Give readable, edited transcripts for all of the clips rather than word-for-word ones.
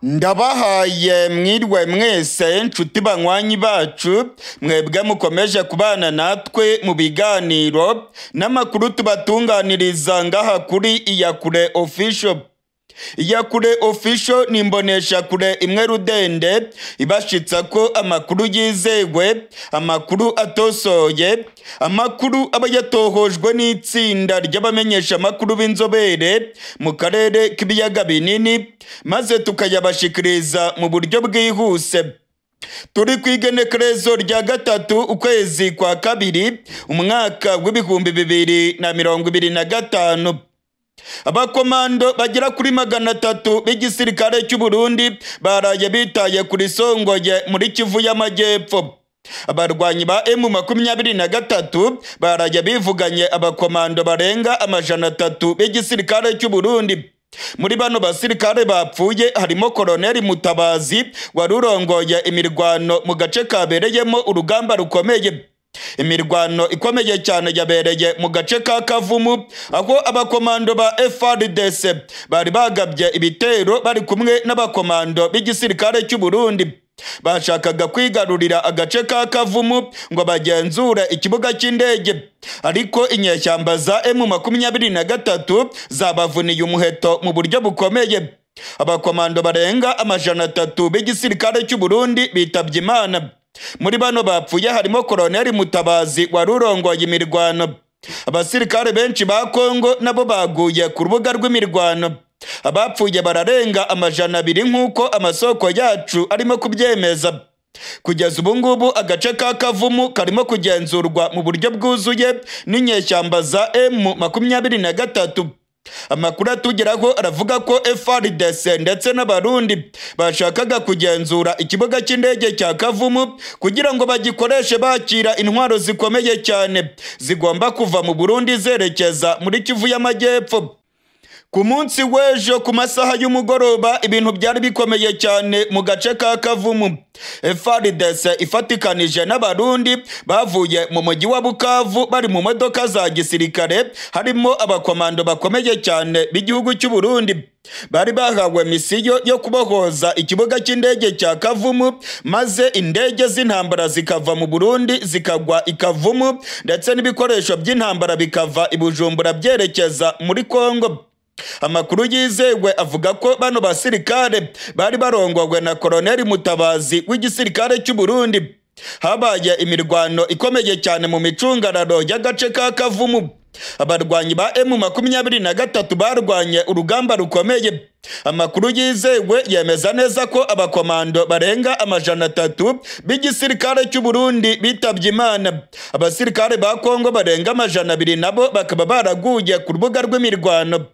Ndabahaye mwiriwe mwese nshuti banywanyi bacu, mwebwe mukomeje kubana natwe mu biganiro n'amakuru tubatunganiriza ngaha kuri Iyakure Official. Iyakure Official ni imboneshakure imwe rudende ibashitsa ko amakuru yizewe, amakuru atosoye, amakuru aba yatohojwe n'itsinda ry'abamenyesha amakuru b'inzobere mu karere k'ibiyaga binini, maze tukayabashikiriza mu buryo bwihuse. Turi ku igenekerezo rya 3 ukwezi kwa 2 umwaka w'2025. Abakomando bagera kuri 300 b'igisirikare cy'u Burundi baraye bitaye kuri Songoye muri Kivu y'Amajyepfo. Abarwanyi ba M23 baraye bivuganye abakomando barenga 300 b'igisirikare cy'u Burundi. Muri bano basirikare bapfuye harimo Koloneli Mutabazi warurongoye imirwano mu gace kabereyemo urugamba rukomeye. Imirwano ikomeye cyane yabereye mu gace ka Kavumu, aho abakomando ba FARDC bari bagabye ibitero bari kumwe n'abakomando b'igisirikare cy'u Burundi. Bashakaga kwigarurira agace ka Kavumu ngo bagenzure ikibuga cy'indege, ariko inyeshyamba za M23 zabavuniye umuheto mu buryo bukomeye. Abakomando barenga 300 b'igisirikare cy'u Burundi bitabye Imana. Muri bano bapfuye harimo Koloneli Mutabazi warurongoye imirwano. Abasirikare benshi ba Kongo nabo baguye ku rubuga rw'imirwano. Abapfuye bararenga 200 nk'uko amasoko yacu arimo kubyemeza. Kugeza ubu ngubu agace ka Kavumu karimo kugenzurwa mu buryo bwuzuye n'inyeshyamba za M23. Amakuru atugeraho aravuga ko FARDC ndetse n'Abarundi bashakaga kugenzura ikibuga cy'indege cya Kavumu kugira ngo bagikoreshe bakira intwaro zikomeye cyane zigomba kuva mu Burundi zerekeza muri Kivu y'Amajyepfo. Ku munsi w'ejo ku masaha y'umugoroba ibintu byari bikomeye cyane mu gace ka Kavumu. FARDC ifatikanije n'Abarundi bavuye mu mujyi wa Bukavu bari mu modoka za gisirikare, harimo abakomando bakomeye cyane b'igihugu cy'u Burundi. Bari bahawe misiyo yo kubohoza ikibuga cy'indege cya Kavumu, maze indege z'intambara zikava mu Burundi zikagwa i Kavumu, ndetse n'ibikoresho by'intambara bikava i Bujumbura byerekeza muri Kongo. Amakuru yizewe avuga ko bano basirikare bari barongogwe na Koloneli Mutabazi w'igisirikare cy'u Burundi. Habaye imirwano ikomeye cyane mu micungararo y'agace ka Kavumu. Abarwanyi ba M23 barwanye urugamba rukomeye. Amakuru yizewe yemeza neza ko abakomando barenga 300 b'igisirikare cy'u Burundi bitabye Imana. Abasirikare ba Kongo barenga 200 nabo bakaba baraguye ku rubuga rw'imirwano.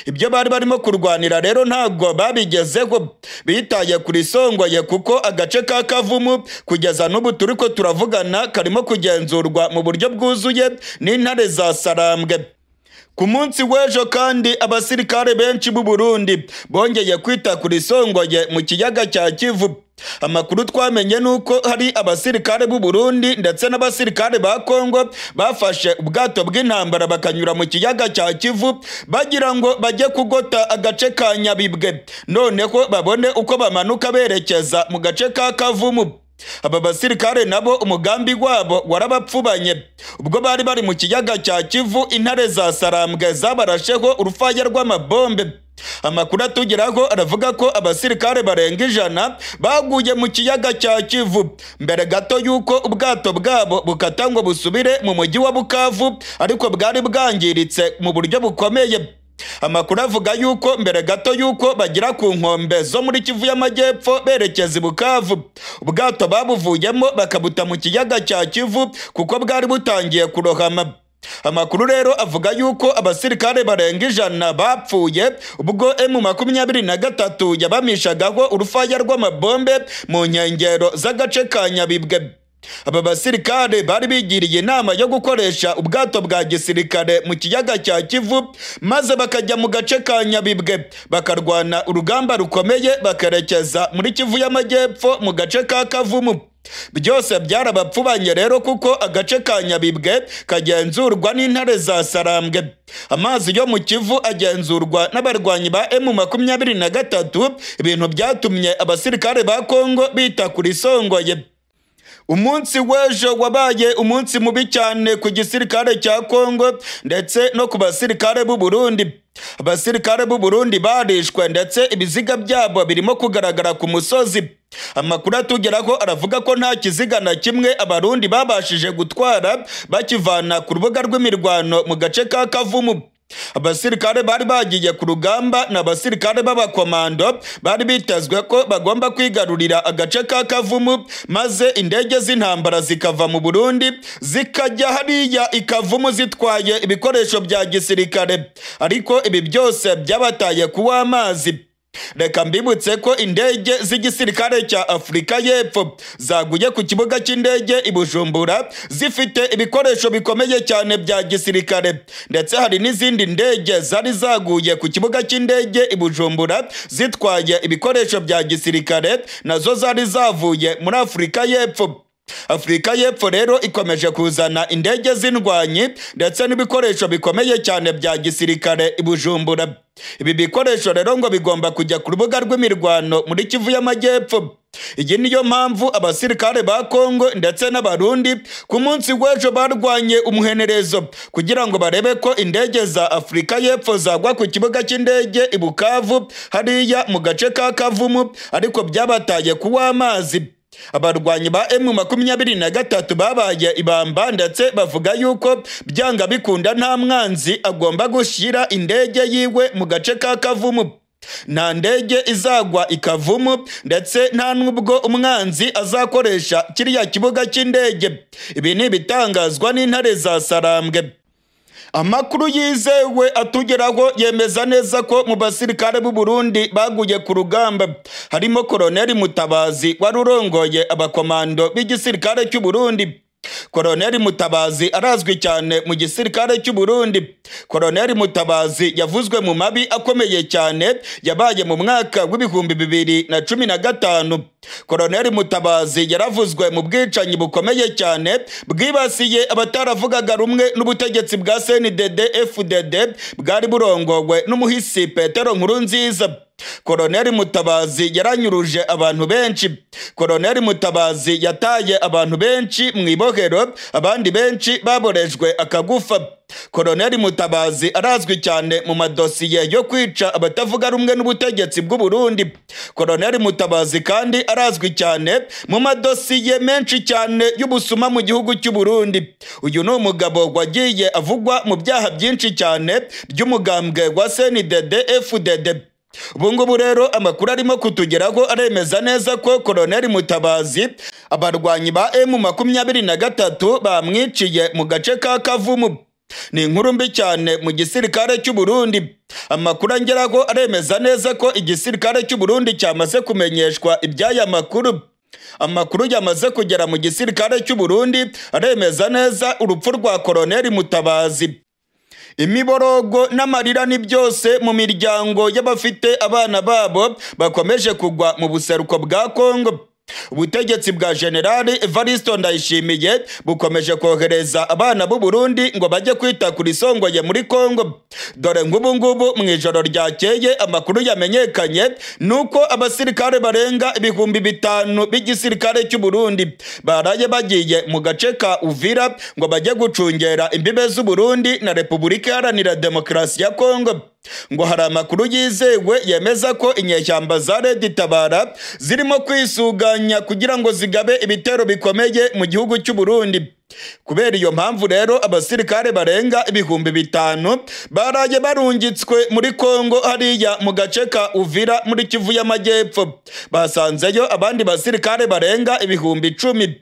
Ibyo bari barimo kurwanira rero ntago babigezeho, bitaye kuri Songoye kuko agace ka Kavumu kugeza n'ubu turiko turavugana karimo kugenzurwa mu buryo bwuzuye n'intare za Sarambwe. Ku munsi w'ejo kandi abasirikare benshi b'u Burundi bongeye kwita kuri Songoye mu kiyaga cya Kivu. Amakuru twamenye nuko hari abasirikare b'u Burundi ndetse n'abasirikare ba Kongo bafashe ubwato bw'intambara bakanyura mu kiyaga cya Kivu bagira ngo bajye kugota agace ka Nyabibwe, noneho babone uko bamanuka berekeza mu gace ka Kavumu. Aba basirikare nabo umugambi wabo warabapfubanye. Ubwo bari bari mu kiyaga cya Kivu, intare za Sarambwe zabarasheho urufaya rw'amabombe. Amakuru atugeraho aravuga ko abasirikare barenga 100 baguye mu kiyaga cya Kivu mbere gato yuko ubwato bwabo bukata ngo busubire mu mujyi wa Bukavu, ariko bwari bwangiritse mu buryo bukomeye. Amakuru avuga yuko mbere gato yuko bagira ku nkombe zo muri Kivu y'Amajyepfo berekeza i Bukavu, ubwato babuvuyemo bakabuta mu kiyaga cya Kivu kuko bwari butangiye kurohama. Amakuru rero avuga yuko abasirikare barenga 100 bapfuye ubwo M23 yabamishagaho urufaya rw'amabombe mu nkengero z'agace ka Nyabibwe. Aba basirikare bari bigiriye inama yo gukoresha ubwato bwa gisirikare mu kiyaga cya Kivu, maze bakajya mu gace ka Nyabibwe bakarwana urugamba rukomeye, bakerekeza muri Kivu y'Amajyepfo mu gace ka Kavumu. Byose byarabapfubanye rero, kuko agace ka Nyabibwe kagenzurwa n'intare za Sarambwe. Amazi yo mu Kivu agenzurwa n'abarwanyi ba M23, ibintu byatumye abasirikare ba Kongo bita kuri Songoye. Umunsi w'ejo wabaye umunsi mubi cyane ku gisirikare cya Kongo ndetse no ku basirikare b'u Burundi. Abasirikare b'u Burundi barishwe ndetse ibiziga byabo birimo kugaragara ku musozi. Amakuru atugeraho aravuga ko nta kiziga na kimwe abarundi babashije gutwara bakivana ku rubuga rw'imirwano mu gace ka Kavumu. Abasirikare bari bagiye ku rugamba ni abasirikare b'abakomando bari bitezwe ko bagomba kwigarurira agace ka Kavumu, maze indege z'intambara zikava mu Burundi zikajya hariya ikavumu zitwaye ibikoresho bya gisirikare, ariko ibi byose byabataye kuwa amazi. Reka mbibutse ko indege z'igisirikare cya Afurika y'Epfo zaguye ku kibuga cy'indege i Bujumbura zifite ibikoresho bikomeye cyane bya gisirikare, ndetse hari n'izindi ndege zari zaguye ku kibuga cy'indege i Bujumbura zitwaye ibikoresho bya gisirikare, nazo zari zavuye muri Afurika y'Epfo. Afurika y'Epfo rero ikomeje kuzana indege z'indwanyi ndetse n'ibikoresho bikomeye cyane bya gisirikare i Bujumbura. Ibi bikoresho rero ngo bigomba kujya ku rubuga rw'imirwano muri Kivu y'Amajyepfo. Iyi niyo mpamvu abasirikare ba Kongo ndetse n'abarundi ku munsi w'ejo barwanye umuhenerezo kugira ngo barebe ko indege za Afurika y'Epfo zagwa ku kibuga cy'indege i Bukavu hariya mu gace ka Kavumu, ariko byabataye kuwa amazi. Abarwanyi ba M23 babaye ibamba ndetse bavuga yuko byanga bikunda nta mwanzi agomba gushyira indege yiwe mu gace ka Kavumu. Nta ndege izagwa ikavumu ndetse nta nubwo umwanzi azakoresha kiriya kibuga cy'indege. Ibi ni ibitangazwa n'intare za Sarambwe. Amakuru yizewe atugeraho yemeza neza ko mu basirikare b'u Burundi baguye ku rugamba harimo Koloneli Mutabazi wari urongoye abakomando b'igisirikare cy'u Burundi. Koloneli Mutabazi arazwi cyane mu gisirikare cy'u Burundi. Koloneli Mutabazi yavuzwe mu mabi akomeye cyane yabaye mu mwaka w'2015. Koloneli Mutabazi yaravuzwe mu bwicanyi bukomeye cyane bwibasiye abataravugaga rumwe n'ubutegetsi bwa CNDD FDD bwari burongowe n'umuhisi Petero Nkurunziza. Koloneli Mutabazi yaranyuruje abantu benshi. Koloneli Mutabazi yataye abantu benshi mu ibohero, abandi benshi baborejwe akagufa. Koloneli Mutabazi arazwi cyane mu madosiye yo kwica abatavuga rumwe n'ubutegetsi bw'u Burundi. Koloneli Mutabazi kandi arazwi cyane mu madosiye menshi cyane y'ubusuma mu gihugu cy'u Burundi. Uyu ni umugabo wagiye avugwa mu byaha byinshi cyane by'umugambwe wa CNDD FDD. Ubungubu rero amakuru arimo kutugeraho aremeza neza ko Koloneli Mutabazi abarwanyi ba M23 bamwiciye mu gace ka Kavumu. Ni inkuru mbi cyane mu gisirikare cy'u Burundi. Amakuru angeraho aremeza neza ko igisirikare cy'u Burundi cyamaze kumenyeshwa iby'aya makuru. Amakuru yamaze kugera mu gisirikare cy'u Burundi aremeza neza urupfu rwa Koloneli Mutabazi. Imiborogo n'amarira ni byose mu miryango y'abafite abana babo bakomeje kugwa mu buseruko bwa Kongo. Ubutegetsi bwa General Evaristo Ndayishimiye bukomeje kohereza abana b'u Burundi ngo bajye kwita kuri Songoye muri Kongo. Dore nk'ubu ngubu mu ijoro ryakeye amakuru yamenyekanye nuko abasirikare barenga 5000 b'igisirikare cy'u Burundi baraye bagiye mu gace ka Uvira ngo bajye gucungera imbibe z'u Burundi na Repubulika Iharanira Demokarasi ya Kongo. Ngo hari amakuru yizewe yemeza ko inyeshyamba za Red Tabara zirimo kwisuganya kugira ngo zigabe ibitero bikomeye mu gihugu cy'u Burundi. Kubera iyo mpamvu rero abasirikare barenga 5000 baraye barungitswe muri Kongo hariya mu gace ka Uvira muri Kivu y'Amajyepfo. Basanzeyo abandi basirikare barenga 10,000.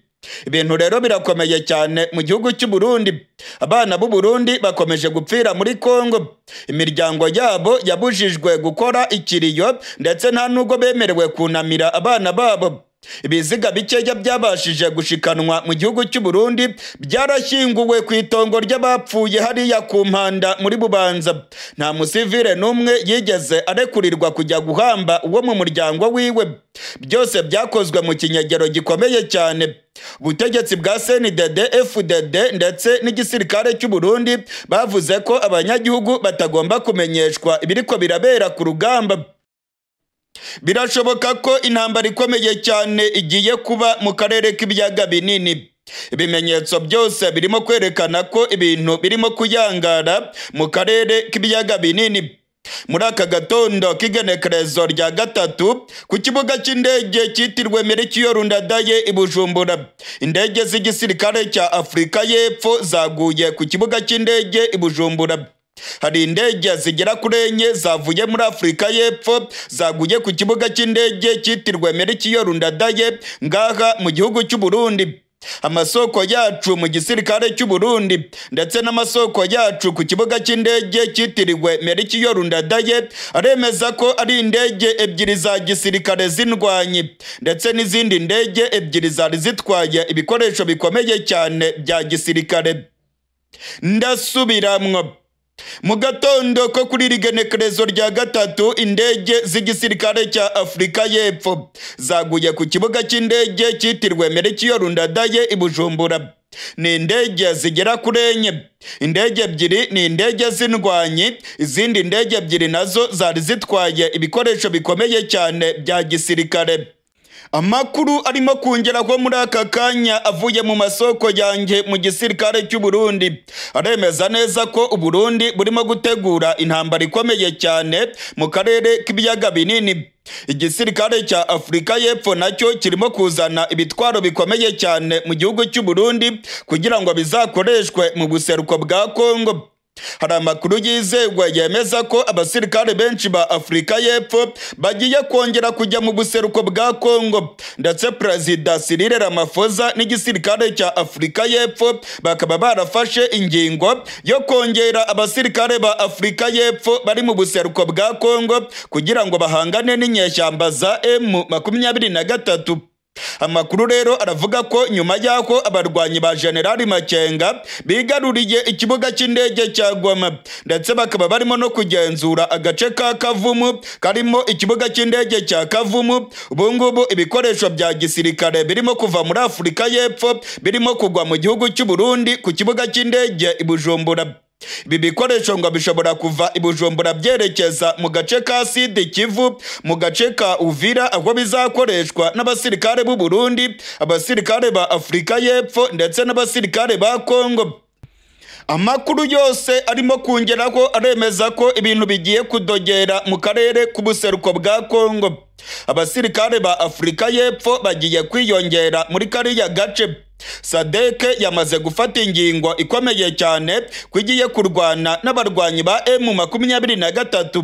Ibintu rero birakomeye cyane mu gihugu cy'u Burundi. Abana b'u Burundi bakomeje gupfira muri Kongo. Imiryango yabo yabujijwe gukora ikiriyo ndetse nta nubwo bemerewe kunamira abana babo. Ibiziga bikeya byabashije gushikanwa mu gihugu cy'u Burundi byarashyinguwe ku itongo ry'abapfuye hariya ku Mpanda muri Bubanza. Nta musivile n'umwe yigeze arekurirwa kujya guhamba uwo mu muryango wiwe. Byose byakozwe mu kinyegero gikomeye cyane. Ubutegetsi bwa CNDD FDD ndetse n'igisirikare cy'u Burundi bavuze ko abanyagihugu batagomba kumenyeshwa ibiriko birabera ku rugamba. Birashoboka ko intambara ikomeye cyane igiye kuba mu karere k'ibiyaga binini. Ibimenyetso byose birimo kwerekana ko ibintu birimo kuyangara mu karere k'ibiyaga binini. Muri aka gatondo k'igenekerezo rya 3 ku kibuga cy'indege cyitiriwe Melchior Ndadaye i Bujumbura, indege z'igisirikare cya Afurika y'Epfo zaguye ku kibuga cy'indege i Bujumbura. Hari indege zigera kuri 4 zavuye muri Afurika y'Epfo zaguye ku kibuga cy'indege cyitiriwe Melchior Ndadaye ngaha mu gihugu cy'u Burundi. Amasoko yacu mu gisirikare cy'u Burundi ndetse n'amasoko yacu ku kibuga cy'indege cyitiriwe Melchior Ndadaye aremeza ko ari indege 2 za gisirikare z'indwanyi ndetse n'izindi ndege 2 zari zitwaye ibikoresho bikomeye cyane bya gisirikare. Ndasubiramwo. Mu gatondo ko kuri rigenekerezo rya 3 indege z'igisirikare cya Afurika y'Epfo zaguye ku kibuga cy'indege cyitiriwe Melchior Ndadaye i Bujumbura. Ni indege zigera kuri 4. Indege 2 ni indege z'indwanyi, izindi ndege 2 nazo zari zitwaye ibikoresho bikomeye cyane bya gisirikare. Amakuru arimo kungeraho muri aka kanya avuye mu masoko yanjye mu gisirikare cy'u Burundi aremeza neza ko u Burundi burimo gutegura intambara ikomeye cyane mu karere k'ibiyaga binini. Igisirikare cya Afurika y'Epfo nacyo kirimo kuzana ibitwaro bikomeye cyane mu gihugu cy'u Burundi kugira ngo bizakoreshwe mu buseruko bwa Kongo. Hari amakuru yizewe yemeza ko abasirikare benshi ba Afurika y'Epfo bagiye kongera kujya mu buseruko bwa Kongo, ndetse Perezida Cyril Ramaphosa n'igisirikare cya Afurika y'Epfo bakaba barafashe ingingo yo kongera abasirikare ba Afurika y'Epfo bari mu buseruko bwa Kongo kugira ngo bahangane n'inyeshyamba za M23. Amakuru rero aravuga ko nyuma y'aho abarwanyi ba General Makenga bigaruriye ikibuga cy'indege cya Goma, ndetse bakaba barimo no kugenzura agace ka Kavumu karimo ikibuga cy'indege cya Kavumu, ubu ngubu ibikoresho bya gisirikare birimo kuva muri Afurika y'Epfo birimo kugwa mu gihugu cy'u Burundi ku kibuga cy'indege i Bujumbura. Ibi bikoresho ngo bishobora kuva i Bujumbura byerekeza mu gace ka Sud Kivu, mu gace ka Uvira, aho bizakoreshwa n'abasirikare b'u Burundi, abasirikare ba Afurika y'Epfo ndetse n'abasirikare ba Kongo. Amakuru yose arimo kungeraho aremeza ko ibintu bigiye kudogera mu karere k'ubuseruko bwa Kongo. Abasirikare ba Afurika y'Epfo bagiye kwiyongera muri kariya gace. Sadeke yamaze gufata ingingo ikomeye cyane kugiye kurwana n'abarwanyi ba M23.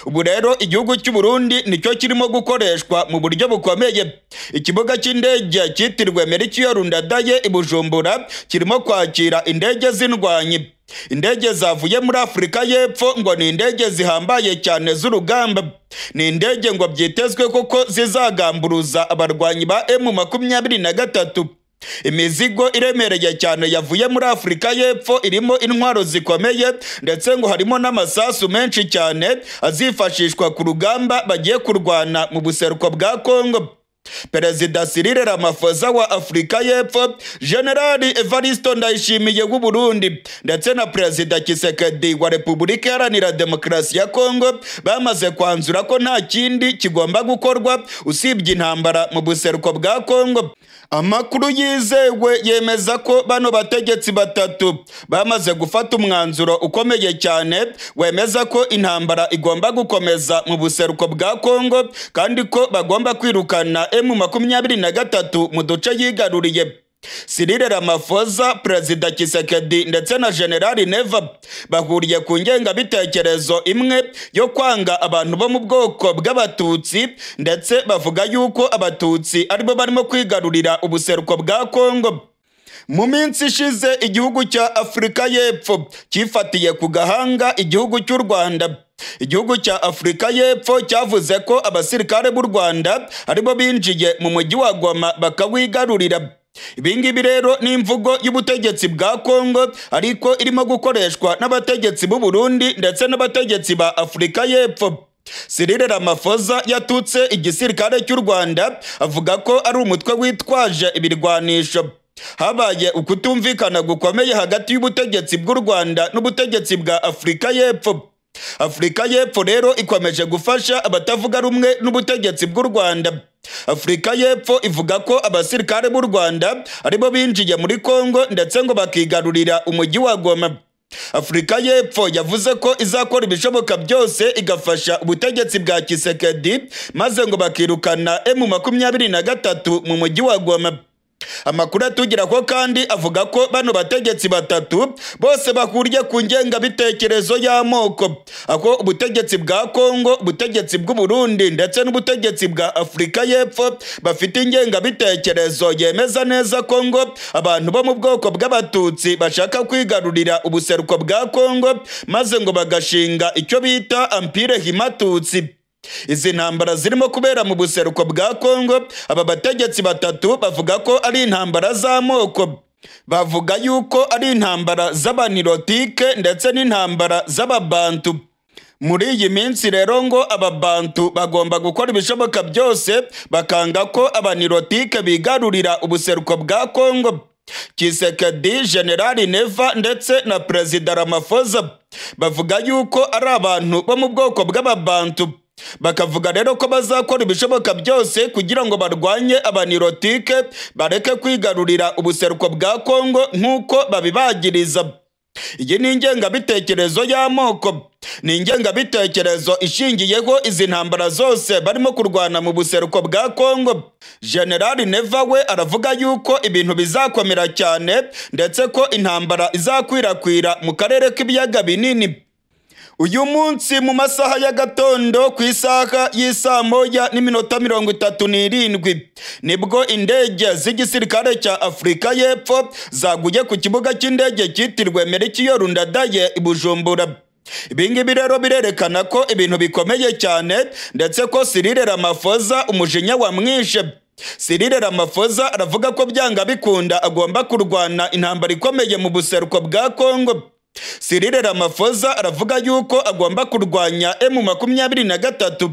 Ubu rero igihugu cy'u Burundi nicyo kirimo gukoreshwa mu buryo bukomeye. Ikibuga cy'indege cyitiriwe Melchior Ndadaye i Bujumbura kirimo kwakira indege z'indwanyi. Indege zavuye muri Afurika y'Epfo ngo ni indege zihambaye cyane z'urugamba. Ni indege ngo byitezwe koko zizagamburuza abarwanyi ba M23. Imizigo iremereye cyane yavuye muri Afurika y'Epfo irimo intwaro zikomeye, ndetse ngo harimo n'amasasu menshi cyane azifashishwa ku rugamba bagiye kurwana mu buseruko bwa Kongo. Perezida Cyril Ramaphosa wa Afurika y'Epfo, General Evaristo Ndayishimiye w'u Burundi ndetse na Perezida Tshisekedi wa Repubulika Iharanira Demokarasi ya Kongo bamaze kwanzura ko nta kindi kigomba gukorwa usibye intambara mu buseruko bwa Kongo. Amakuru yizewe yemeza ko bano bategetsi batatu bamaze gufata umwanzuro ukomeye cyane wemeza ko intambara igomba gukomeza mu buseruko bwa Kongo, kandi ko bagomba kwirukana M23 mu duce yigaruriye. Cyril Ramaphosa, Perezida Tshisekedi ndetse na General Neva bahuriye ku ngengabitekerezo imwe yo kwanga abantu bo mu bwoko bw'Abatutsi, ndetse bavuga yuko Abatutsi aribo barimo kwigarurira ubuseruko bwa Kongo. Mu minsi ishize igihugu cya Afurika y'Epfo cyifatiye ku gahanga igihugu cy'u Rwanda. Igihugu cya Afurika y'Epfo cyavuze ko abasirikare b'u Rwanda aribo binjiye mu mujyi wa Goma bakawigarurira. Ibingibi rero ni imvugo y'ubutegetsi bwa Kongo, ariko irimo gukoreshwa n'abategetsi b'u Burundi ndetse n'abategetsi ba Afurika y'Epfo. Cyril Ramaphosa yatutse igisirikare cy'u Rwanda avuga ko ari umutwe witwaje ibirwanisho. Habaye ukutumvikana gukomeye hagati y'ubutegetsi bw'u Rwanda n'ubutegetsi bwa Afurika y'Epfo. Afurika y'Epfo rero ikomeje gufasha abatavuga rumwe n'ubutegetsi bw'u Rwanda. Afurika y'Epfo ivuga ko abasirikare b'u Rwanda aribo binjiye muri Kongo ndetse ngo bakigarurira umujyi wa Goma. Afurika y'Epfo yavuze ko izakora ibishoboka byose igafasha ubutegetsi bwa Tshisekedi maze ngo bakirukana M23 mu mujyi wa Goma. Amakuru atugira ko kandi avuga ko bano bategetsi batatu bose bahuriye ku ngengabitekerezo y'amoko, aho ubutegetsi bwa Kongo, ubutegetsi bw'u Burundi ndetse n'ubutegetsi bwa Afurika y'Epfo bafite ingengabitekerezo yemeza neza Kongo abantu bo mu bwoko bw'Abatutsi bashaka kwigarurira ubuseruko bwa Kongo maze ngo bagashinga icyo bita Empire Himatutsi. Izi ntambara zirimo kubera mu buseruko bwa Kongo, aba bategetsi batatu bavuga ko ari intambara z'amoko. Bavuga yuko ari intambara z'abanirotike ndetse n'intambara z'ababantu. Muri iyi minsi rero ngo ababantu bagomba gukora ibishoboka byose bakanga ko abanirotike bigarurira ubuseruko bwa Kongo. Tshisekedi, General Neva ndetse na Perezida Ramaphosa bavuga yuko ari abantu bo mu bwoko bw'ababantu. Bakavuga rero ko bazakora ibishoboka byose kugira ngo barwanye abanirotike bareke kwigarurira ubuseruko bwa Kongo nk'uko babibagiriza. Iyi ni ingengabitekerezo y'amoko, ni ingengabitekerezo ishingiyeho izi ntambara zose barimo kurwana mu buseruko bwa Kongo. General Neva we aravuga yuko ibintu bizakomera cyane ndetse ko intambara izakwirakwira mu karere k'ibiyaga binini. Uyu munsi mu masaha ya gatondo ku isaha y'isaa 1:37 nibwo indege z'igisirikare cya Afurika y'Epfo zaguye ku kibuga cy'indege cyitirwe Melchior Ndadaye i Bujumbura. Ibingibi rero birerekana ko ibintu bikomeye cyane ndetse ko Cyril Ramaphosa umujinya wamwishe. Cyril Ramaphosa aravuga ko byanga bikunda agomba kurwana intambara ikomeye mu buseruko bwa Kongo. Cyril Ramaphosa aravuga yuko agomba kurwanya M23.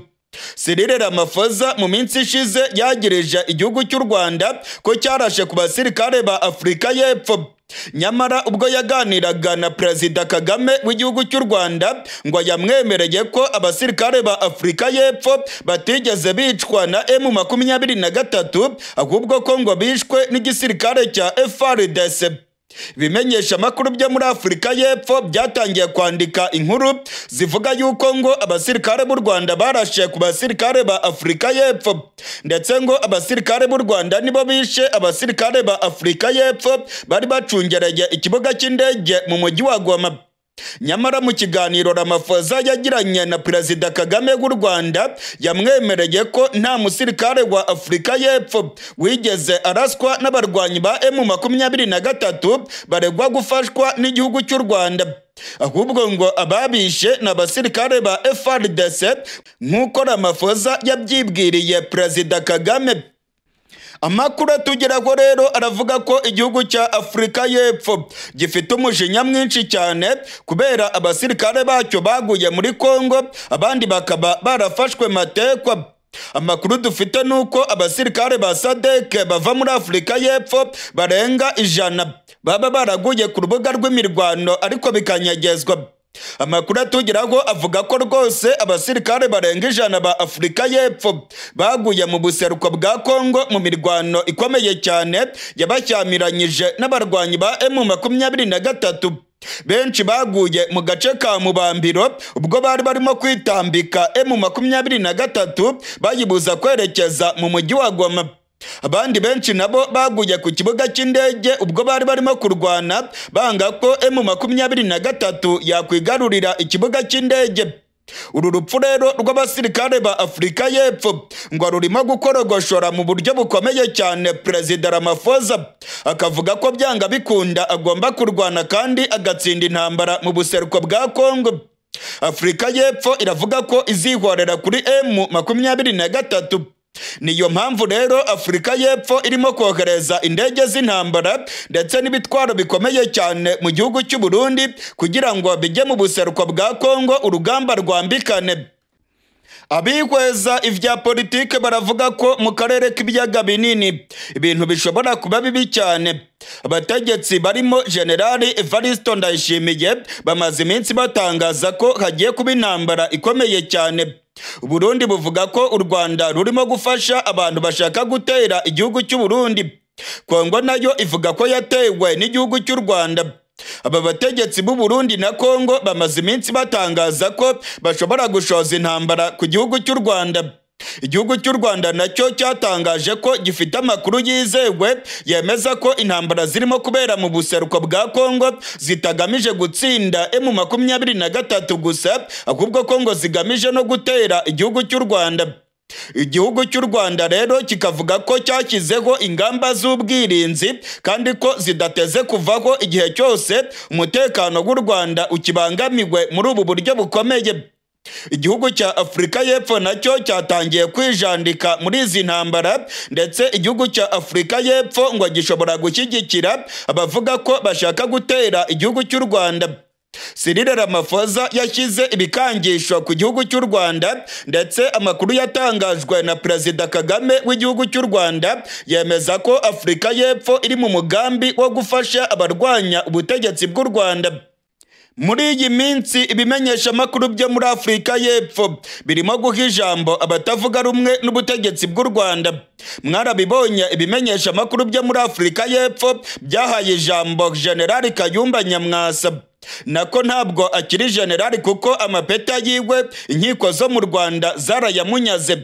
Cyril Ramaphosa mu minsi ishize yagirije igihugu cy'u Rwanda ko cyarashe ku basirikare ba Afurika y'Epfo. Nyamara ubwo yaganiraga na Perezida Kagame w'igihugu cy'u Rwanda ngo yamwemereye ko abasirikare ba Afurika y'Epfo batigeze bicwa na M23, ahubwo ko ngo bishwe n'igisirikare cya FARDC. Ibimenyesha makuru byo muri Afurika y'Epfo byatangiye kwandika inkuru zivuga yuko ngo abasirikare b'u Rwanda barashe ku basirikare ba Afurika y'Epfo, ndetse ngo abasirikare b'u Rwanda nibo bishe abasirikare ba Afurika y'Epfo bari bacungereye ikibuga cy'indege mu mujyi wa Goma. Nyamara mu kiganiro Ramaphosa yagiranye na Perezida Kagame w'u Rwanda yamwemereye ko nta musirikare wa Afurika y'Epfo wigeze araswa n'abarwanyi ba M23 baregwa gufashwa n'igihugu cy'u Rwanda, ahubwo ngo ababishe n'abasirikare ba FARDC nk'uko Ramaphosa yabyibwiriye Perezida Kagame. Amakuru atugeraho rero aravuga ko igihugu cya Afurika y'Epfo gifite umujinya mwinshi cyane kubera abasirikare bacyo baguye muri Kongo, abandi bakaba barafashwe matekwa. Amakuru dufite nuko abasirikare ba SADC bava muri Afurika y'Epfo barenga 100 baba baraguye ku rubuga rw'imirwano ariko bikanyegezwa. Amakuru atugeraho avuga ko rwose abasirikare barenga 100 ba Afurika y'Epfo baguye mu buseruko bwa Kongo mu mirwano ikomeye cyane yabashyamiranyije n'abarwanyi ba M23. Benshi baguye mu gace ka Mubambiro ubwo bari barimo kwitambika M23 bayibuza kwerekeza mu mujyi wa Goma. Abandi benshi nabo baguye ku kibuga cy'indege ubwo bari barimo kurwana banga ko M23 yakwigarurira ikibuga cy'indege. Uru rupfu rero rw'abasirikare ba Afurika y'Epfo ngo rurimo gukorogoshora mu buryo bukomeye cyane Perezida Ramaphosa, akavuga ko byanga bikunda agomba kurwana kandi agatsinda intambara mu buseruko bwa Kongo. Afurika y'Epfo iravuga ko izihorera kuri M23. Niyo mpamvu rero Afurika y'Epfo irimo kohereza indege z'intambara ndetse n'ibitwaro bikomeye cyane mu gihugu cy'u Burundi kugira ngo bijye mu buseruko bwa Kongo urugamba rwambikane. Abihweza ivya politike baravuga ko mu karere k'ibiyaga binini ibintu bishobora kuba bibi cyane. Abategetsi barimo Generali Evaristo Ndayishimiye bamaze iminsi batangaza ko hagiye kuba intambara ikomeye cyane. Burundi buvuga ko u Rwanda rurimo gufasha abantu bashaka gutera igihugu cy'u Burundi. Kongo nayo ivuga ko yatewe n'igihugu cy'u Rwanda. Aba bategetsi b'u Burundi na Kongo bamaze iminsi batangaza ko bashobora gushoza intambara ku gihugu cy'u Rwanda. Igihugu cy'u Rwanda nacyo cyatangaje ko gifite amakuru yizewe yemeza ko intambara zirimo kubera mu buseruko bwa Kongo zitagamije gutsinda M23 gusa, ahubwo Kongo zigamije no gutera igihugu cy'u Rwanda. Igihugu cy'u Rwanda rero kikavuga ko cyashyizeho ingamba z'ubwirinzi kandi ko zidateze kuvaho igihe cyose umutekano w'u Rwanda ukibangamiwe muri ubu buryo bukomeye. Igihugu cya Afurika y'Epfo nacyo cyatangiye kwijandika muri izi ntambara, ndetse igihugu cya Afurika y'Epfo ngo gishobora gushyigikira abavuga ko bashaka gutera igihugu cy'u Rwanda. Cyril Ramaphosa yashyize ibikangisho ku gihugu cy'u Rwanda, ndetse amakuru yatangajwe na Perezida Kagame w'igihugu cy'u Rwanda yemeza ko Afurika y'Epfo iri mu mugambi wo gufasha abarwanya ubutegetsi bw'u Rwanda. Muri iyi minsi ibimenyesha makuru byo muri Afurika y'Epfo birimo guha ijambo abatavuga rumwe n'ubutegetsi bw'u Rwanda. Mwarabibonye, ibimenyesha makuru byo muri Afurika y'Epfo byahaye ijambo General Kayumba Nyamwasa. Nako ntabwo akiri generali kuko amapeta yiwe inkiko zo mu Rwanda zarayamunyaze.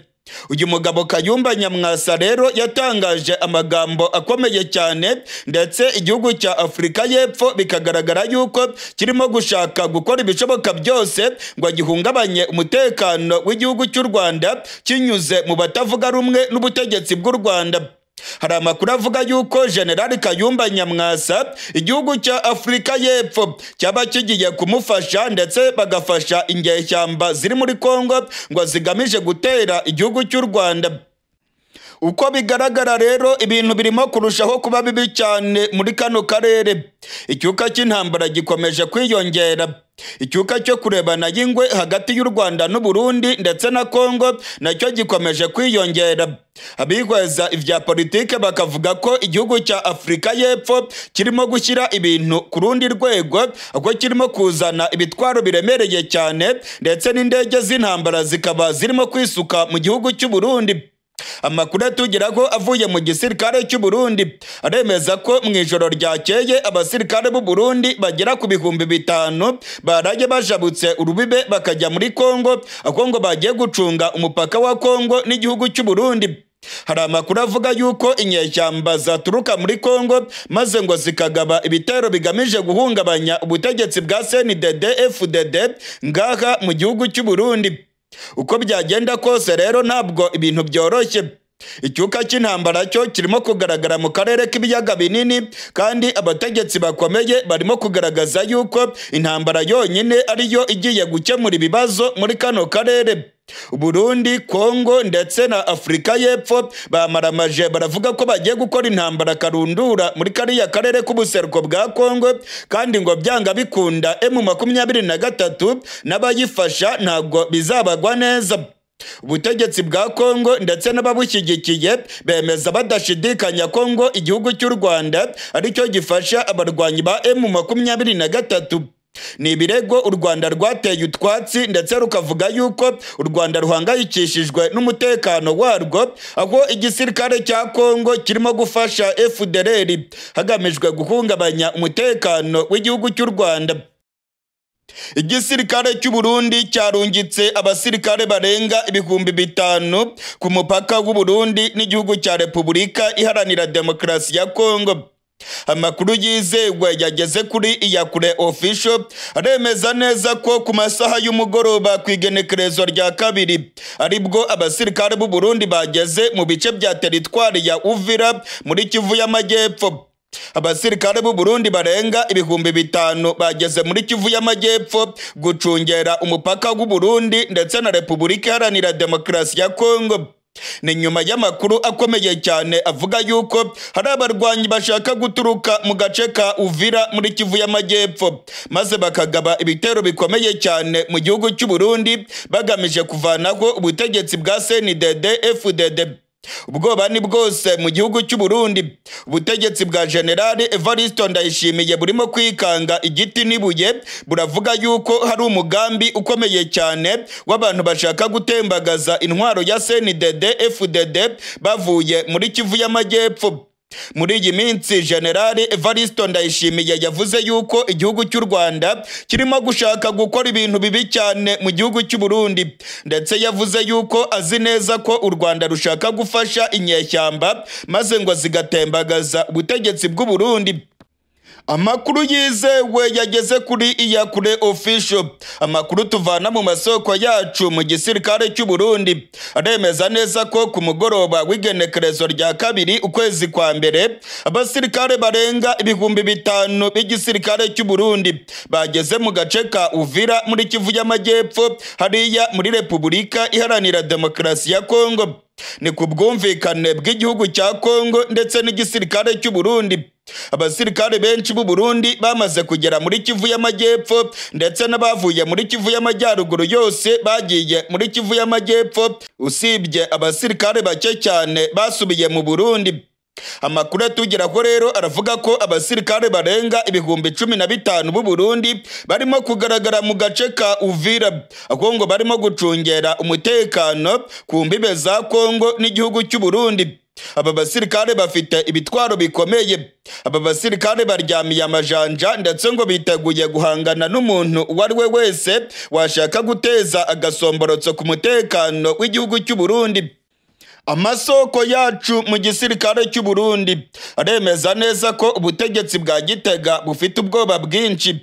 Uyu mugabo Kayumba Nyamwasa rero yatangaje amagambo akomeye cyane, ndetse igihugu cya Afurika y'Epfo bikagaragara yuko kirimo gushaka gukora ibishoboka byose ngo gihungabanye umutekano w'igihugu cy'u Rwanda kinyuze mu batavuga rumwe n'ubutegetsi bw'u Rwanda. Hari amakuru avuga yuko General Kayumba Nyamwasa igihugu cya Afurika y'Epfo cyaba kigiye kumufasha, ndetse bagafasha inyeshyamba ziri muri Kongo ngo zigamije gutera igihugu cy'u Rwanda. Uko bigaragara rero ibintu birimo kurushaho kuba bibi cyane muri kano karere. Icyuka cy'intambara gikomeje kwiyongera. Icyuka cyo kurebana y'ingwe hagati y'u Rwanda n'u Burundi ndetse na Kongo nacyo gikomeje kwiyongera. Abihweza ivya politike bakavuga ko igihugu cya Afurika y'Epfo kirimo gushyira ibintu ku rundi rwego, aho kirimo kuzana ibitwaro biremereye cyane ndetse n'indege z'intambara zikaba zirimo kwisuka mu gihugu cy'u Burundi. Amakuru atugeraho avuye mu gisirikare cy'u Burundi aremeza ko mu ijoro ryakeye abasirikare b'u Burundi bagera ku 5000 baraye bajabutse urubibe bakajya muri Kongo, aho ngo bagiye gucunga umupaka wa Kongo n'igihugu cy'u Burundi. Hari amakuru avuga yuko inyeshyamba zaturuka muri Kongo maze ngo zikagaba ibitero bigamije guhungabanya ubutegetsi bwa CNDD FDD ngaha mu gihugu cy'u Burundi. Uko byagenda kose rero ntabwo ibintu byoroshye. Icyuka cy'intambara cyo kirimo kugaragara mu karere k'ibiyaga binini, kandi abategetsi bakomeye barimo kugaragaza yuko intambara yonyine ariyo igiye gukemura ibibazo muri kano karere. Burundi, Kongo ndetse na Afurika y'Epfo bamaramaje baravuga ko bagiye gukora intambara karundura muri kariya karere k'ubuseruko bwa Kongo, kandi ngo byanga bikunda M23 n'abayifasha ntabwo bizabagwa neza. Ubutegetsi bwa Kongo ndetse n'ababushyigikiye bemeza badashidikanya Kongo igihugu cy'u Rwanda aricyo gifasha abarwanyi ba M23. Ni ibirego u Rwanda rwateye utwatsi ndetse rukavuga yuko u Rwanda ruhangayikishijwe n'umutekano warwo, aho igisirikare cya Kongo kirimo gufasha FDLR hagamijwe guhungabanya umutekano w'igihugu cy'u Rwanda. Igisirikare cy'u Burundi cyarungitse abasirikare barenga 5000 ku mupaka w'u Burundi n'igihugu cya Repubulika Iharanira Demokarasi ya Kongo. Amakuru yizewe yageze kuri Iyakure Official aremeza neza ko ku masaha y'umugoroba ku igenekerezo rya kabiri aribwo abasirikare b'u Burundi bageze mu bice bya teritwari ya Uvira muri Kivu y'Amajyepfo. Abasirikare b'u Burundi barenga 5000 bageze muri Kivu y'Amajyepfo gucungera umupaka w'u Burundi ndetse na Repubulika Iharanira Demokarasi ya Kongo. Ni nyuma y'amakuru akomeye cyane avuga yuko hari abarwanyi bashaka guturuka mu gace ka Uvira muri Kivu y'Amajyepfo, maze bakagaba ibitero bikomeye cyane mu gihugu cy'u Burundi bagamije kuvanaho ubutegetsi bwa CNDD FDD. Ubwoba ni bwose mu gihugu cy'u Burundi. Ubutegetsi bwa General Evariste Ndayishimiye burimo kwikanga igiti n'ibuye, buravuga yuko hari umugambi ukomeye cyane w'abantu bashaka gutembagaza intwaro ya CNDD FDD bavuye muri Kivu y'Amajyepfo. Muri iyi minsi General Evariste Ndayishimiye yavuze yuko igihugu cy'u Rwanda kirimo gushaka gukora ibintu bibi cyane mu gihugu cy'u Burundi, ndetse yavuze yuko azi neza ko u Rwanda rushaka gufasha inyeshyamba maze ngo zigatembagaza ubutegetsi bw'u Burundi. Amakuru yizewe yageze kuri Iyakure Official, amakuru tuvana mu masoko yacu mu gisirikare cy'u Burundi, aremeza neza ko ku mugoroba w'igenekerezo rya 2 ukwezi kwa mbere abasirikare barenga 5000 b'igisirikare cy'u Burundi bageze mu gace ka Uvira muri Kivu y'Amajyepfo hariya muri Repubulika Iharanira Demokarasi ya Kongo. Ni ku bwumvikane bw'igihugu cya Kongo ndetse n'igisirikare cy'u Burundi. Abasirikare benshi b'u Burundi bamaze kugera muri Kivu y'Amajyepfo, ndetse n'abavuye muri Kivu y'Amajyaruguru yose bagiye muri Kivu y'Amajyepfo, usibye abasirikare bake cyane basubiye mu Burundi. Amakuru atugeraho rero aravuga ko abasirikare barenga 15,000 b'u Burundi barimo kugaragara mu gace ka Uvira, aho ngo barimo gucungera umutekano ku mbibe za Kongo n'igihugu cy'u Burundi. Aba basirikare bafite ibitwaro bikomeye, aba basirikare baryamiye amajanja, ndetse ngo biteguye guhangana n'umuntu uwo ari we wese washaka guteza agasomborotso ku mutekano w'igihugu cy'u Burundi. Amasoko yacu mu gisirikare cy'u Burundi aremeza neza ko ubutegetsi bwa Gitega bufite ubwoba bwinshi.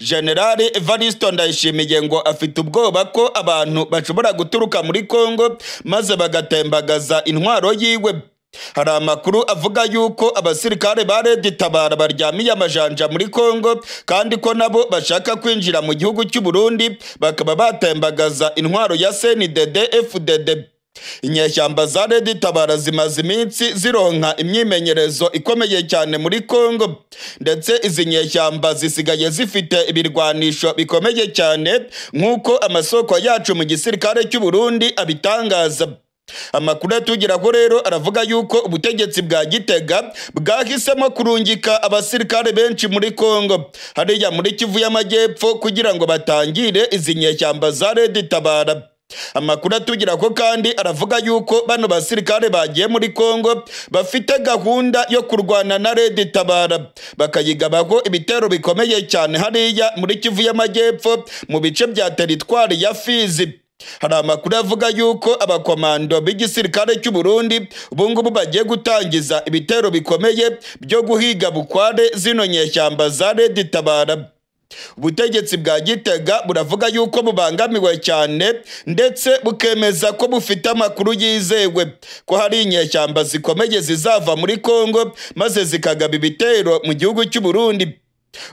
General Evariste Ndayishimiye ngo afite ubwoba ko abantu bashobora guturuka muri Kongo maze bagatembagaza intwaro yiwe. Hari amakuru avuga yuko abasirikare ba Red Tabara baryamiye amajanja muri Kongo, kandi ko nabo bashaka kwinjira mu gihugu cy'u Burundi bakaba batembagaza intwaro ya CNDD FDD. Inyeshyamba za Red Tabara zimaze iminsi zironka imyimenyerezo ikomeye cyane muri Kongo, ndetse izi nyeshyamba zisigaye zifite ibirwanisho bikomeye cyane nk'uko amasoko yacu mu gisirikare cy'u Burundi abitangaza. Amakuru atugeraho rero aravuga yuko ubutegetsi bwa Gitega bwahisemo kurungika abasirikare benshi muri Kongo hariya muri Kivu y'Amajyepfo kugira ngo batangire izi nyeshyamba za Red Tabara. Amakuru atugeraho kandi aravuga yuko bano basirikare bagiye muri Kongo bafite gahunda yo kurwana na Red Tabara, bakayigabaho ibitero bikomeye cyane hariya muri Kivu y'Amajyepfo mu bice bya teritwari ya Fizi. Hari amakuru avuga yuko abakomando b'igisirikare cy'u Burundi ubungubu bagiye gutangiza ibitero bikomeye byo guhiga bukware zino nyeshyamba za Red Tabara. Ubutegetsi bwa Gitega buravuga yuko bubangamiwe cyane, ndetse bukemeza ko bufite amakuru yizewe ko hari inyeshyamba zikomeye zizava muri Kongo maze zikagaba ibitero mu gihugu cy'u Burundi.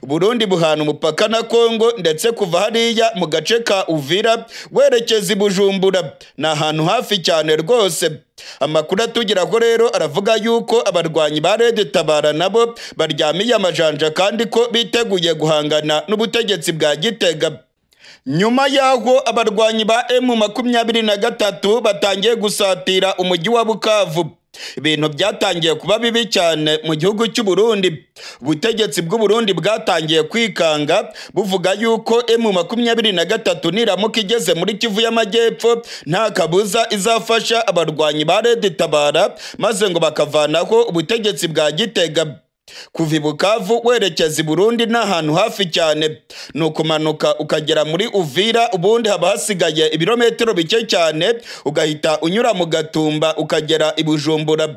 Burundi buhana umupaka na Kongo, ndetse kuva hariya mu gace ka Uvira werekeza i Bujumbura ni ahantu hafi cyane rwose. Amakuru atugeraho rero aravuga yuko abarwanyi ba Red Tabara nabo baryamiye amajanja, kandi ko biteguye guhangana n'ubutegetsi bwa Gitega. Nyuma yaho abarwanyi ba M23 batangiye gusatira umujyi wa Bukavu, ibintu byatangiye kuba bibi cyane mu gihugu cy'u Burundi. Ubutegetsi bw'u Burundi bwatangiye kwikanga buvuga yuko M23 niramuka igeze muri Kivu y'Amajyepfo nta kabuza izafasha abarwanyi ba Red Tabara maze ngo bakavanaho ubutegetsi bwa Gitega. Kuva i Bukavu werekeza i Burundi ni ahantu hafi cyane, ni ukumanuka ukagera muri Uvira, ubundi haba hasigaye ibirometero bike cyane ugahita unyura mu Gatumba ukagera i Bujumbura.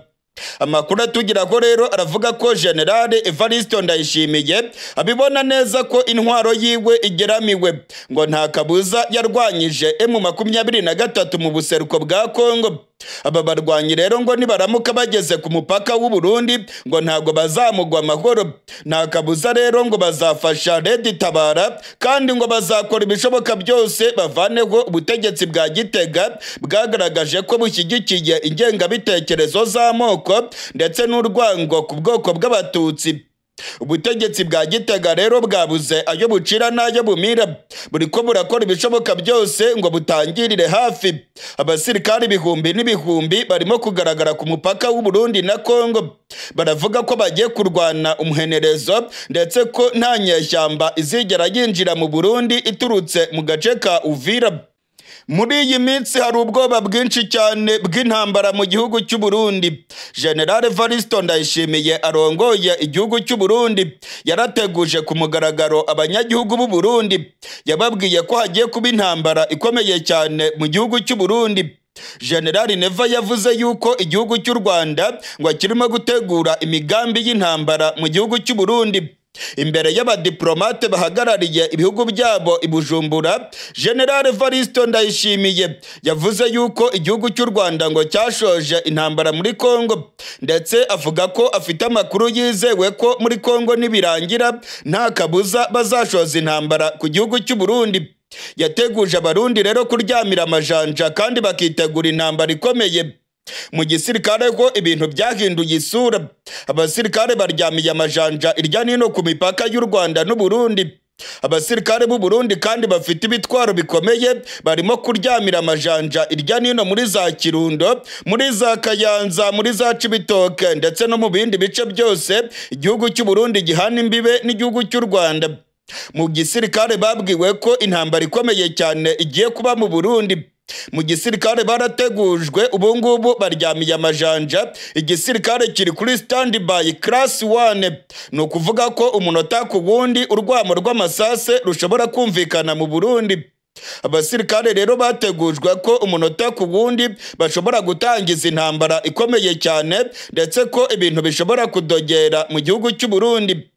Amakuru atugeraho rero aravuga ko General Evariste Ndayishimiye abibona neza ko intwaro yiwe igeramiwe, ngo nta kabuza yarwanyije M23 mu buseruko bwa Kongo. Aba barwanyi rero ngo nibaramuka bageze ku mupaka w'u Burundi ngo ntago bazamugwa amahoro. Nta kabuza rero ngo bazafasha Red Tabara, kandi ngo bazakora ibishoboka byose bavaneho ubutegetsi bwa Gitega bwagaragaje ko bushyigikiye ingengabitekerezo z'amoko ndetse n'urwango ku bwoko bw'Abatutsi. Ubutegetsi bwa Gitega rero bwabuze ayo bucira n'ayo bumira, buriko burakora ibishoboka byose ngo butangirire hafi. Abasirikari ibihumbi n'ibihumbi barimo kugaragara ku mupaka w'u Burundi na Kongo, baravuga ko bagiye kurwana umuhenerezo, ndetse ko nta nyeshyamba izigera yinjira mu Burundi iturutse mu gace ka Uvira. Muri iyi minsi hari ubwoba bwinshi cyane bw'intambara mu gihugu cy'u Burundi. General Evaristo Ndayishimiye arongoye igihugu cy'u Burundi yarateguje ku mugaragaro abanyagihugu b'u Burundi, yababwiye ko hagiye kuba intambara ikomeye cyane mu gihugu cy'u Burundi. General Neva yavuze yuko igihugu cy'u Rwanda ngo kirimo gutegura imigambi y'intambara mu gihugu cy'u Burundi. Imbere y'abadiplomate bahagarariye ibihugu byabo i Bujumbura, General Evaristo Ndayishimiye yavuze yuko igihugu cy'u Rwanda ngo cyashoje intambara muri Kongo, ndetse avuga ko afite amakuru yizewe ko muri Kongo nibirangira nta kabuza bazashoza intambara ku gihugu cy'u Burundi. Yateguje Abarundi rero kuryamira amajanja kandi bakitegura intambara ikomeye. Mu gisirikare ko ibintu byahinduye isura, abasirikare baryamiye amajanja irya nino ku mipaka y'u Rwanda n'u Burundi. Abasirikare b'u Burundi kandi bafite ibitwaro bikomeye barimo kuryamira amajanja irya nino muri za Kirundo, muri za Kayanza, muri za Cibitoke ndetse no mu bindi bice byose igihugu cy'u Burundi gihana imbibe n'igihugu cy'u Rwanda. Mu gisirikare babwiwe ko intambara ikomeye cyane igiye kuba mu Burundi. Mu gisirikare barategujwe, ubu ngubu baryamiye amajanja. Igisirikare kiri kuri standby class 1, ni ukuvuga ko umunota ku wundi urwamo rw'amasase rushobora kumvikana mu Burundi. Abasirikare rero bategujwe ko umunota ku wundi bashobora gutangiza intambara ikomeye cyane, ndetse ko ibintu bishobora kudogera mu gihugu cy'u Burundi.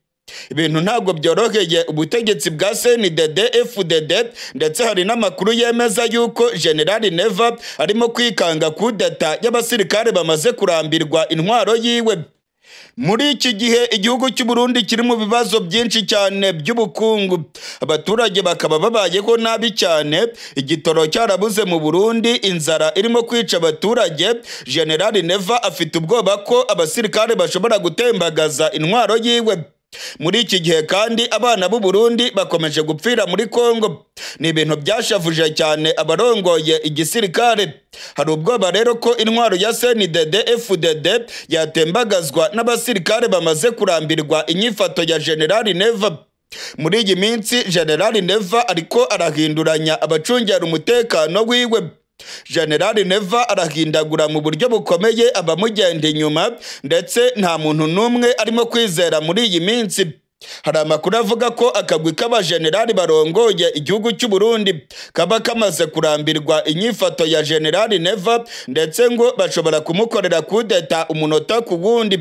Ibintu ntabwo byoroheye ubutegetsi bwa CNDD FDD, ndetse hari n'amakuru yemeza yuko General Neva arimo kwikanga kudeta y'abasirikare bamaze kurambirwa intwaro yiwe. Muri iki gihe igihugu cy'u Burundi kiri mu bibazo byinshi cyane by'ubukungu, abaturage bakaba babayeho nabi cyane, igitoro cyarabuze mu Burundi, inzara irimo kwica abaturage. General Neva afite ubwoba ko abasirikare bashobora gutembagaza intwaro yiwe. Muri iki gihe kandi abana b'u Burundi bakomeje gupfira muri Kongo. Ni ibintu byashavuje cyane abarongoye igisirikare. Hari ubwoba rero ko intwaro ya CNDD FDD yatembagazwa n'abasirikare bamaze kurambirwa inyifato ya General Neva. Muri iyi minsi General Neva ariko arahinduranya abacungera umutekano wiwe. General Neva arahindagura mu buryo bukomeye abamugenda inyuma, ndetse nta muntu n'umwe arimo kwizera muri iyi minsi. Hari amakuru avuga ko akagwi k'abajenerali barongoye igihugu cy'u Burundi kaba kamaze kurambirwa inyifato ya General Neva, ndetse ngo bashobora kumukorera kudeta umunota ku wundi.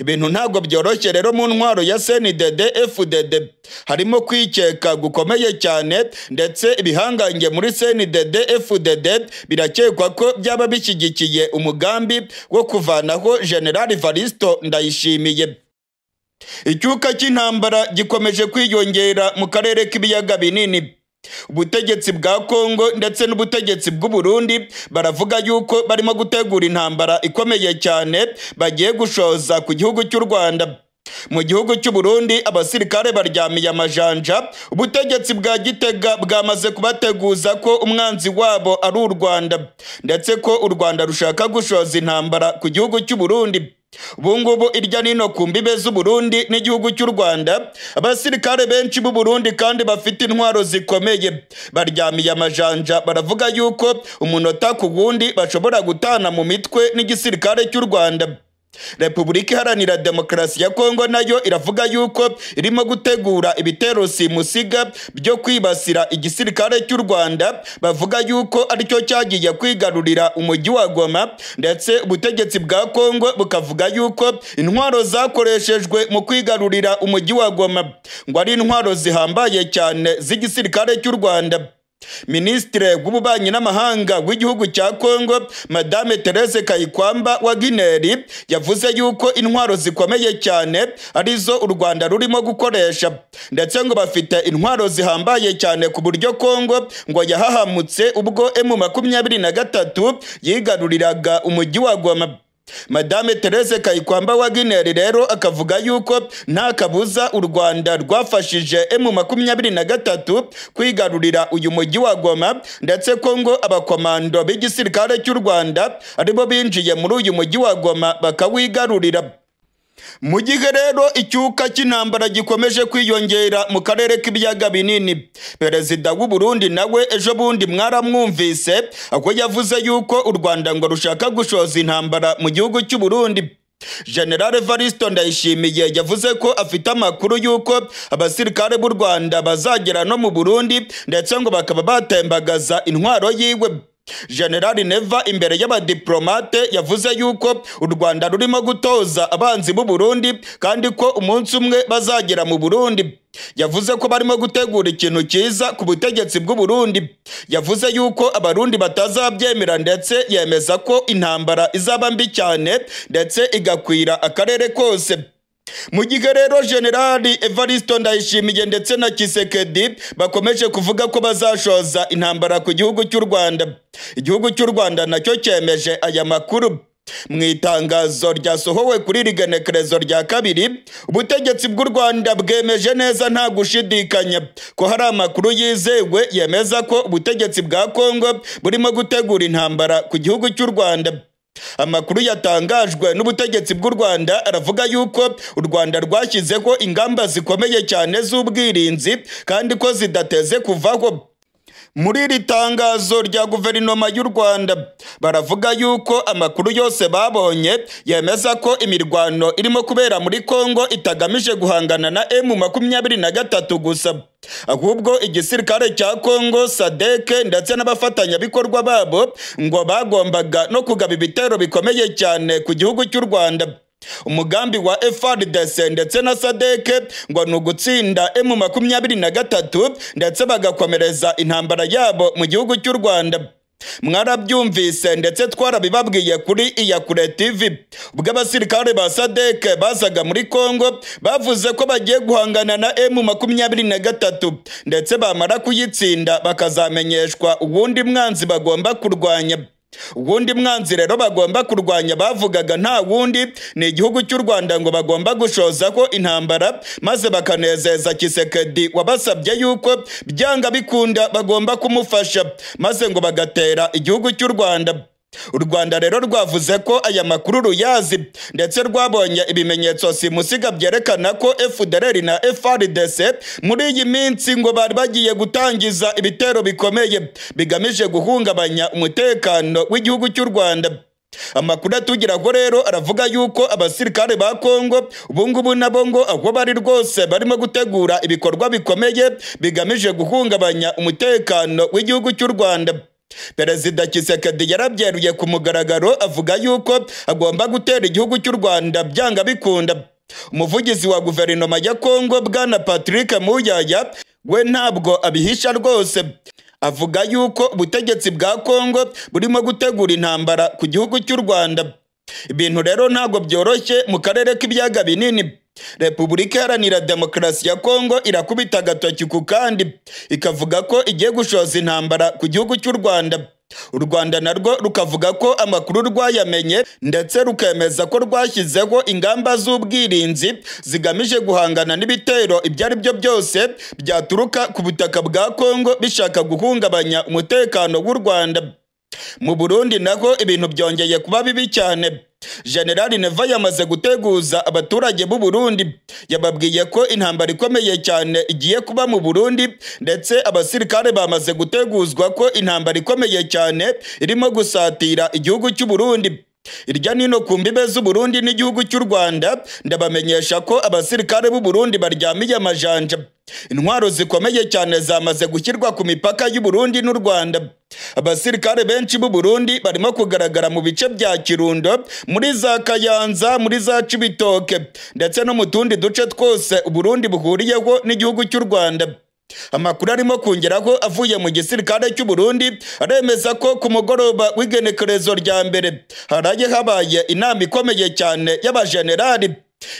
Ibintu ntabwo byoroshye rero mu ntwaro ya CNDD FDD. Harimo kwikeka gukomeye cyane, ndetse ibihangange muri CNDD FDD birakekwa ko byaba bishyigikiye umugambi wo kuvanaho General Evaristo Ndayishimiye. Icyuka cy'intambara gikomeje kwiyongera mu karere k'ibiyaga binini. Ubutegetsi bwa Kongo ndetse n'ubutegetsi bw'u Burundi baravuga yuko barimo gutegura intambara ikomeye cyane bagiye gushoza ku gihugu cy'u Rwanda. Mu gihugu cy'u Burundi abasirikare baryamiye amajanja, ubutegetsi bwa Gitega bwamaze kubateguza ko umwanzi wabo ari u Rwanda, ndetse ko u Rwanda rushaka gushoza intambara ku gihugu cy'u Burundi. Ubu ngubu irya nino ku mbibe z'u Burundi n'igihugu cy'u Rwanda, abasirikare benshi b'u Burundi kandi bafite intwaro zikomeye baryamiye amajanja, baravuga yuko umunota ku wundi bashobora gutana mu mitwe n'igisirikare cy'u Rwanda. Repubulika Iharanira Demokarasi ya Kongo nayo iravuga yuko irimo gutegura ibitero simusiga byo kwibasira igisirikare cy'u Rwanda, bavuga yuko aricyo cyagiye kwigarurira umujyi wa Goma, ndetse ubutegetsi bwa Kongo bukavuga yuko intwaro zakoreshejwe mu kwigarurira umujyi wa Goma ngo ari intwaro zihambaye cyane z'igisirikare cy'u Rwanda. Minisitiri w'ububanyi n'amahanga w'igihugu cya Kongo, Madame Therese Kayikwamba Wagner, yavuze yuko intwaro zikomeye cyane arizo u Rwanda rurimo gukoresha, ndetse ngo bafite intwaro zihambaye cyane ku buryo Kongo ngo yahahamutse ubwo M23 yigaruriraga umujyi wa Goma. Madame Therese Kayikwamba Wagner rero akavuga yuko nta kabuza u Rwanda rwafashije M23 kwigarurira uyu mujyi wa Goma, ndetse ko ngo abakomando b'igisirikare cy'u Rwanda aribo binjiye muri uyu mujyi wa Goma bakawigarurira. Mu gihe rero icyuka cy'intambara gikomeje kwiyongera mu karere k'ibiyaga binini, Perezida w'u Burundi nawe ejo bundi mwaramwumvise aho yavuze yuko u Rwanda ngo rushaka gushoza intambara mu gihugu cy'u Burundi. General Evaristo Ndayishimiye yavuze ko afite amakuru yuko abasirikare b'u Rwanda bazagera no mu Burundi, ndetse ngo bakaba batembagaza intwaro yiwe. General Neva imbere y'abadiplomate yavuze yuko u Rwanda rurimo gutoza abanzi b'u Burundi kandi ko umunsi umwe bazagera mu Burundi. Yavuze ko barimo gutegura ikintu cyiza ku butegetsi bw'u Burundi. Yavuze yuko abarundi batazabyemera, ndetse yemeza ko intambara izaba mbi cyane ndetse igakwira akarere kose. Mu gihe rero General Evaristo Ndayishimiye ndetse na Tshisekedi bakomeje kuvuga ko bazashoza intambara ku gihugu cy'u Rwanda, igihugu cy'u Rwanda nacyo cyemeje aya makuru. Mu itangazo ryasohowe kuri rigenekerezo rya kabiri, ubutegetsi bw'u Rwanda bwemeje neza nta gushidikanya ko hari amakuru yizewe yemeza ko ubutegetsi bwa Kongo burimo gutegura intambara ku gihugu cy'u Rwanda. Amakuru yatangajwe n'ubutegetsi bw'u Rwanda aravuga yuko u Rwanda rwashyizeho ingamba zikomeye cyane z'ubwirinzi kandi ko zidateze kuvaho. Muri iri tangazo rya guverinoma y'u Rwanda baravuga yuko amakuru yose babonye yemeza ko imirwano irimo kubera muri Kongo itagamije guhangana na M23 gusa, ahubwo igisirikare cya Kongo, SADC ndetse n'abafatanyabikorwa babo ngo bagombaga no kugaba ibitero bikomeye cyane ku gihugu cy'u Rwanda. Umugambi wa FARDC ndetse na SADC ngo ni ugutsinda M23 ndetse bagakomereza intambara yabo mu gihugu cy'u Rwanda. Mwarabyumvise ndetse twarabibabwiye kuri Iyakure TV ubwo abasirikare ba SADC bazaga muri Kongo bavuze ko bagiye guhangana na M23 ndetse bamara kuyitsinda bakazamenyeshwa uwundi mwanzi bagomba kurwanya. Uwundi mwanzi rero bagomba kurwanya bavugaga nta wundi ni igihugu cy'u Rwanda, ngo bagomba gushoza ko intambara maze bakanezeza Tshisekedi wabasabye yuko byanga bikunda bagomba kumufasha, maze ngo bagatera igihugu cy'u Rwanda. U Rwanda rero rwavuze ko aya makuru ruyazi ndetse rwabonye ibimenyetso simusiga byerekana ko FDLR na FARDC muri iyi minsi ngo bari bagiye gutangiza ibitero bikomeye bigamije guhungabanya umutekano w'igihugu cy'u Rwanda. Amakuru atugeraho rero aravuga yuko abasirikare ba Kongo ubungubu nabo ngo aho bari rwose barimo gutegura ibikorwa bikomeye bigamije guhungabanya umutekano w'igihugu cy'u Rwanda. Perezida Tshisekedi yarabyeruye ku mugaragaro avuga yuko agomba gutera igihugu cy'u Rwanda byanga bikunda. Umuvugizi wa guverinoma ya Kongo Bwana Patrick Muyaya we ntabwo abihisha rwose, avuga yuko ubutegetsi bwa Kongo burimo gutegura intambara ku gihugu cy'u Rwanda. Ibintu rero ntabwo byoroshye mu karere k'ibiyaga binini. Repubulika Iharanira Demokarasi ya Kongo irakubita agatoki ku kandi ikavuga ko igiye gushoza intambara ku gihugu cy'u Rwanda. U Rwanda narwo rukavuga ko amakuru rwayamenye ndetse rukemeza ko rwashyizeho ingamba z'ubwirinzi zigamije guhangana n'ibitero ibyo ari byo byose byaturuka ku butaka bwa Kongo bishaka guhungabanya umutekano w'u Rwanda. Mu Burundi naho ibintu byongeye kuba bibi cyane. General Neva yamaze guteguza abaturage b'u Burundi, yababwiye ko intambara ikomeye cyane igiye kuba mu Burundi, ndetse abasirikare bamaze guteguzwa ko intambara ikomeye cyane irimo gusatira igihugu cy'u Burundi. Irya nino ku mbibe z'u Burundi n'igihugu cy'u Rwanda, ndabamenyesha ko abasirikare b'u Burundi baryamiye amajanja. Intwaro zikomeye cyane zamaze gushyirwa ku mipaka y'u Burundi n'u Rwanda. Abasirikare benshi b'u Burundi barimo kugaragara mu bice bya Kirundo, muri za Kayanza, muri za Cibitoke, ndetse no mu tundi duce twose u Burundi buhuriyeho n'igihugu cy'u Rwanda. Amakuru arimo kongeraho avuye mu gisirikare cy'u Burundi aremeza ko ku mugoroba w'igenekerezo rya mbere haraye habaye inama ikomeye cyane y'abajenerali.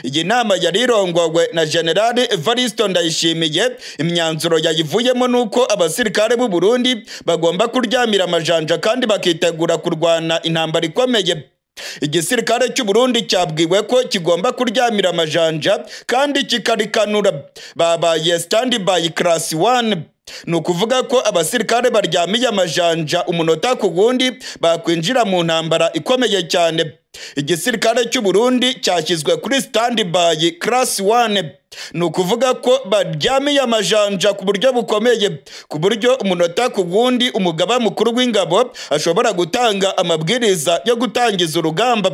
Iyi nama yari irongowe na General Evaristo Ndayishimiye. Imyanzuro yayivuyemo nuko abasirikare b'u Burundi bagomba kuryamira amajanja kandi bakitegura kurwana intambara ikomeye. Igisirikare cy'u Burundi cyabwiwe ko kigomba kuryamira amajanja kandi kikarikanura. Babaye stand by class 1. Ni ukuvuga ko abasirikare baryamiye amajanja umunota ku wundi bakwinjira mu ntambara ikomeye cyane. Igisirikare cy'u Burundi cyashyizwe kuri stand by class 1. Ni ukuvuga ko baryamiye amajanja ku buryo bukomeye, ku buryo umunota ku wundi umugaba mukuru w'ingabo ashobora gutanga amabwiriza yo gutangiza urugamba.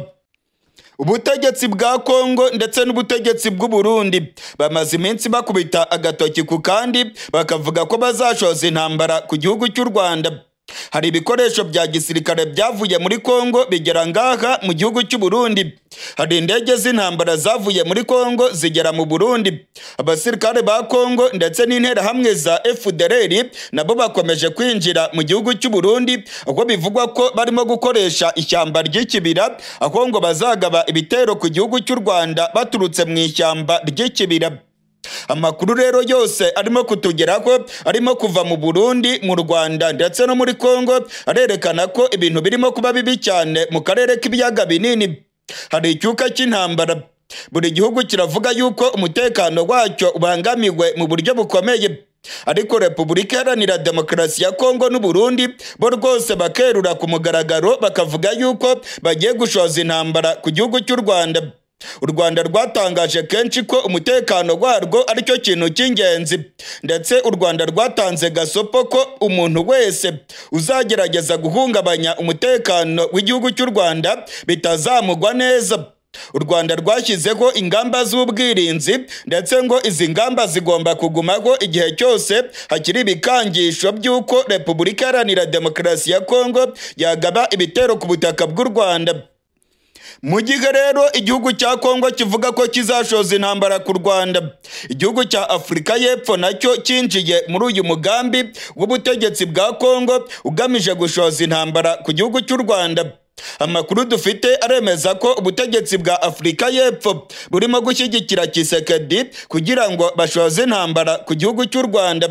Ubutegetsi bwa Kongo ndetse n'ubutegetsi bw'u Burundi bamaze iminsi bakubita agatoki ku kandi, bakavuga ko bazashoza intambara ku gihugu cy'u Rwanda. Hari ibikoresho bya gisirikare byavuye muri Kongo bigera ngaha mu gihugu cy'u Burundi. Hari indege z'intambara zavuye muri Kongo zigera mu Burundi. Abasirikare ba Kongo ndetse n'interahamwe za FDLR nabo bakomeje kwinjira mu gihugu cy'u Burundi, aho bivugwa ko barimo gukoresha ishyamba ry'ikibira, aho ngo bazagaba ibitero ku gihugu cy'u Rwanda baturutse mu ishyamba ry'ikibira. Amakuru rero yose arimo kutugeraho, arimo kuva mu Burundi, mu Rwanda ndetse no muri Kongo, arerekana ko ibintu birimo kuba bibi cyane mu karere k'ibiyaga binini. Hari icyuka cy'intambara. Buri gihugu kiravuga yuko umutekano wacyo ubangamiwe mu buryo bukomeye. Ariko Repubulika Iharanira Demokarasi ya Kongo n'u Burundi bo rwose bakerura ku mugaragaro, bakavuga yuko bagiye gushoza intambara ku gihugu cy'u Rwanda. U Rwanda rwatangaje kenshi ko umutekano warwo aricyo kintu cy'ingenzi, ndetse u Rwanda rwatanze gasopo ko umuntu wese uzagerageza guhungabanya umutekano w'igihugu cy'u Rwanda bitazamugwa neza. U Rwanda rwashyizeho ingamba z'ubwirinzi, ndetse ngo izi ngamba zigomba kugumaho igihe cyose hakiri ibikangisho by'uko Repubulika Iharanira Demokarasi ya Kongo yagaba ibitero ku butaka bw'u Rwanda. Mu gihe rero igihugu cya Kongo kivuga ko kizashoza intambara ku Rwanda, igihugu cya Afurika y'Epfo nacyo cyinjiye muri uyu mugambi w'ubutegetsi bwa Kongo ugamije gushoza intambara ku gihugu cy'u Rwanda. Amakuru dufite aremeza ko ubutegetsi bwa Afurika y'Epfo burimo gushyigikira Tshisekedi kugira ngo bashoze intambara ku gihugu cy'u Rwanda.